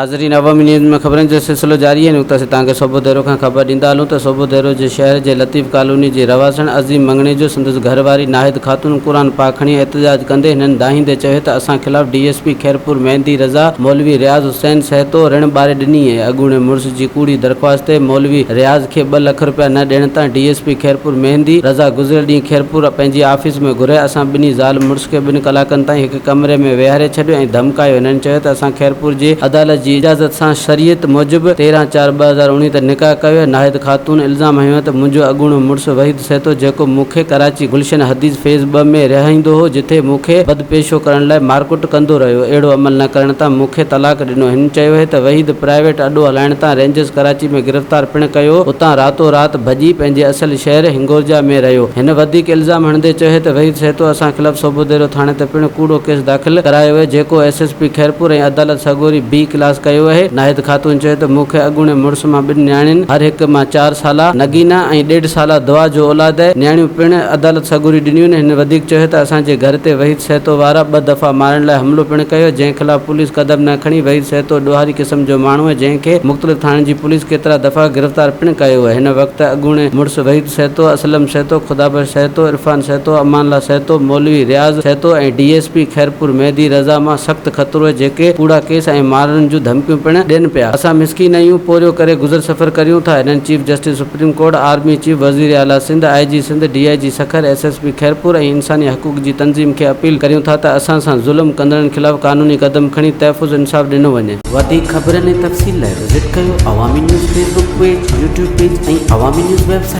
ناظرين عوامي نيوز ۾ خبرن جو سلسلو جاري آهي نقطه سي توهان کي صوڀوديرو کان خبر ڏيندا هلون ته صوڀوديرو جي شهر جي لطيف ڪالوني جي رهواسڻ عظيم مڱڻيجو سندس گهر واري ناهيد خاتون قرآن پاڪ کڻي احتجاج ڪندي هنن دانهيندي چيو ته اسان خلاف D S P Khairpur Mehdi Raza مولوي رياض حسين سهتو رڻ ٻاري ڏني ۽ اڳوڻي مڙس جي ڪوڙي درخواست تي مولوي رياض کي ٻه لک رپيا نه ڏيڻ تان D S P Khairpur Mehdi Raza گذريل ڏينهن خيرپور پنهنجي آفيس ۾ گهرائي اسان ٻنهي زال مڙس کي ٻن ڪلاڪن تائين هڪ ڪمري ۾ ويهاري ڇڏيو ۽ ڌمڪايو هنن چيو ته اسان خيرپور جي عدالت جي اجازت سان شريعت موجب 13 چار 2019 تي نڪاح ڪيو ناهيد خاتون الزام هنيو ته منهنجو اڳوڻو مڙس وحيد سهتو جيڪو مون کي ڪراچي گلشن حديث فيز ٻه ۾ رهائيندو هو جتي مون کي بد پيشو ڪرڻ لاء مارڪٽ ڪندو رهيو اهڙو عمل نه ڪرڻ تان مون کي طلاق ڏنو هن چيو اهي ته وحيد پرائيويٽ اڏو هلائڻ تان رينجرز ڪراچي ۾ گرفتار پڻ ڪيو اتان راتو رات ڀڄي پنهنجي اصل شهر هنگورجا ۾ رهيو هن وڌيڪ الزام هڻندي چيو اهي ته وحيد سهتو اسان خلاف صوڀوديرو ٿاڻي تي پڻ ڪوڙو ڪيس داخل ڪرايو اهي جيڪو ايس ايس پي خيرپور ۽ عدالت سڳوري بي ڪلاس ڪيو اهي ناهيد خاتون چيو ته مون کي اڳوڻي مڙس مان ٻن نياڻين هر هڪ مان چار سالا نگينا ۽ ڏيڍ سالا دعا جو اولاد اهي نياڻيون پڻ عدالت سڳوري ڏنيون هن وڌيڪ چيو ته اسان جي گهر تي وحيد سهتو وارا ٻه دفعا مارڻ لاء حملو پڻ ڪيو جنهن خلاف پوليس قدم نه کڻي وحيد سهتو ڏوهاري قسم جو ماڻهو اهي جنهن کي مختلف ٿاڻن جي پوليس ڪيترا دفعا گرفتار پڻ ڪيو اهي هن وقت اڳوڻي مڙس وحيد سهتو اسلم سهتو خدابخش سهتو عرفان سهتو امان الله سهتو مولوي Riaz Sahito ۽ D S P Khairpur Mehdi Raza مان سخت خطرو اهي جيڪي ڪوڙا ڪيس ۽ مارڻ جون ڌمڪيون پڻ ڏين پيا. اسان مسڪين آهيون، پورهيو ڪري گذر سفر ڪريون ٿا. هنن chief justice supreme court, army chief, وزير اعليٰ سنڌ، آء جي سنڌ، ڊي I جي Sukkur, S S P Khairpur ۽ انساني حقوق جي تنظيم کي اپيل ڪريون ٿا ته اسان سان ظلم ڪندڙن خلاف قانوني قدم کڻي تحفظ انصاف ڏنو وڃي. وڌيڪ خبرن ۽ تفصيل لاء وزٽ ڪيو Awami news Facebook page, YouTube page ۽ Awami news website.